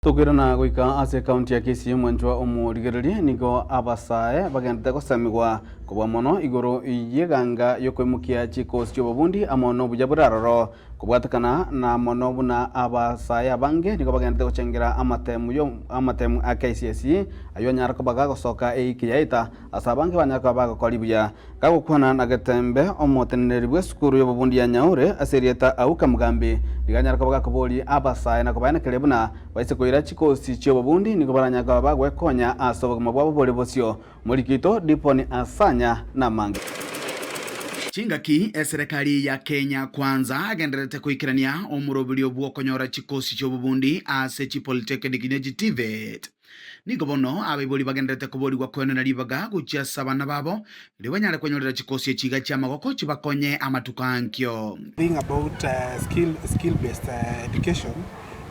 Tokoirana goika ase ekaunti ya Kisii omwanchwa omorigereria nigo abasae bagenderete gosemigwa kobua mono igoro y'eganga y'okoimokia chikosi chi'obobundi amo nobuya bore aroro. Kobwatekana na mono buna abasae abange nigo bagenderete gochengera amatemu yo amatemu a KCSE ayio anyare koba gagosoka eiki yaeta ase abange banyare koba bagokora buya. Gagokwana na Getembe, omoteneneri bw'esukuru y'obobundi ya Nyaure ase erieta Auka Mugambi, nigo anyare koba gakoboria abasae na kobaenekeria buna baise koira chikosi chi'obobundi nigo baranyare koba bagwekonya ase obogima bwabo bore bosio. Moriki oito Diponi Asanya namange. Chingaki eserekari ya Kenya Kwanza agendererete koikerania omoroberio bw'okonyora chikosi chi'obobundi ase chipolitechnic ne chiTVET. Nigo bono abaibori bagendererete koborigwa koenena ribaga gochia ase abana babo, erio banyare kwenyorera chikosi echi iga chi'amagoko chibakonye amatuko ankio. Thing about skill skill based education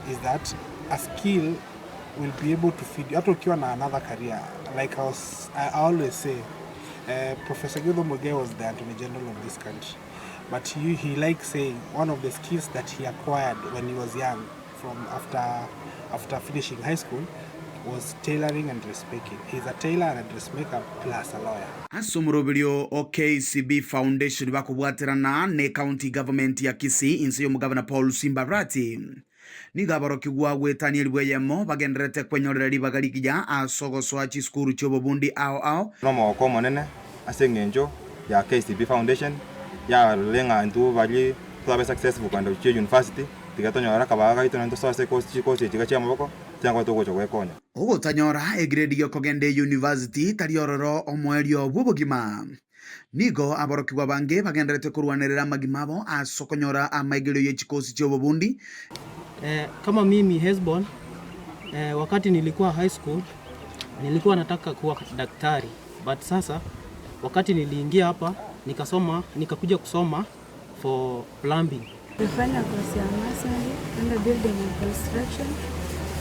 is that a skill will be able to feed you hata ukiwa na another career like I was I always say Professor Githu Muigai was the Attorney General of this country but he, he likes saying one of the skills that he acquired when he was young from after after finishing high school was tailoring and dressmaking. He's a tailor and a dressmaker plus a lawyer. Ase omoroberio o KCB Foundation bakobwaterana ne County Government ya Kisii inse y'omogavana Paul Simbarati, nigo aborokigwa goetania elifu eyemo bagendererete kwenyorera ribaga rigiya ase ogosoa chisukuru chi'obobundi ao ao. Nomogoko omonene ase eng'encho ya KCB Foundation yarorire ng'a intwe baria twabe successful kogenda gochia university. Tiga tonyore akabaga gaito naintwe tosoe ase ekosi chikosi echi iga chi'amaboko, tiga togocha gwekonya. Ogotanyora egrade y'okogenda eyunivasiti tari ororo omoerio bw'obogima. Nigo aborokigwa abange bagendererete korwanerera amagima abo ase okonyora amaigerio ye chikosi chi'obobundi. Kama mimi Hesbon, wakati nilikuwa high school nilikuwa nataka kuwa daktari but sasa wakati niliingia hapa nikasoma nikakuja kusoma for plumbing. Nilifanya course ya masonry kwenda building and construction.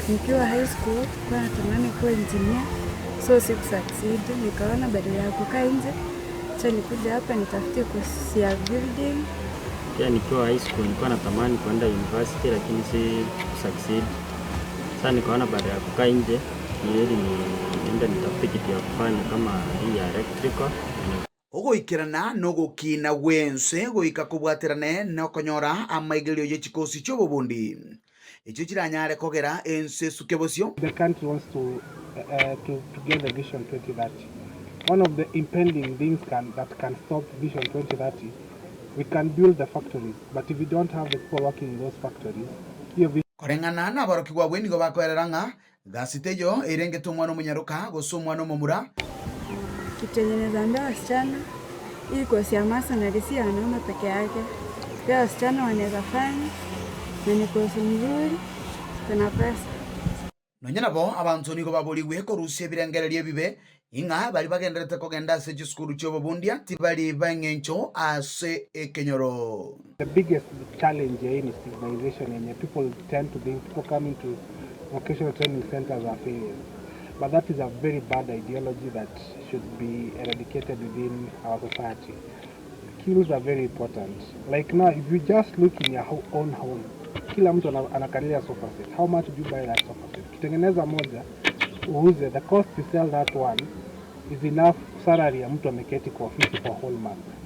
Nikiwa high school nilikuwa natamani kuwa engineer so siku succeed, nikaona badala ya kukaa nje acha nikuje hapa nitafute course ya building. Pia nikiwa high school nilikuwa natamani kuenda university lakini si succeed. Sasa nikaona baada ya kukaa nje ni heri niende nitafute kitu ya kufanya kama hii ya electrical. Ogoikerana nogokiina gw'ense goika kobwaterane nokonyora amaigerio ye chikosi chi'obobundi, echio chiranyare kogera ense esuke bosio. The country wants to, uh, to, to get the Vision 2030. One of the impending things can, that can stop Vision 2030, we can build the factories, but if we don't have the people working in those factories, hiyo vision Koreng'ana naborokigwa abwo nigo bakoerera ng'a gasi teiyo erengete omwana omonyaroka gose omwana omomura. Kitu yenye naeza ambia wasichana, hii course ya masonry si ya wanaume peke yake, pia wasichana wanaeza fanya na ni course mzuri, iko na pesa. Nonya nabo abanto nigo baborigwe korusia ebirengererio ebibe, ing'a baria bagendererete kogenda ase chisukuru chi'obobundia tibari b'engencho ase ekenyoro. The biggest challenge ya hii ni stigmatization yenye people tend to think people coming to vocational training centers are failures. But that is a very bad ideology that should be eradicated within our society. Skills are very important. Like now, if you just look in your own home, kila mtu anakalia sofa set. How much do you buy that sofa set? Ukitengeneza moja uuze, the cost to sell that one is enough salary ya mtu ameketi kwa ofisi for a whole month.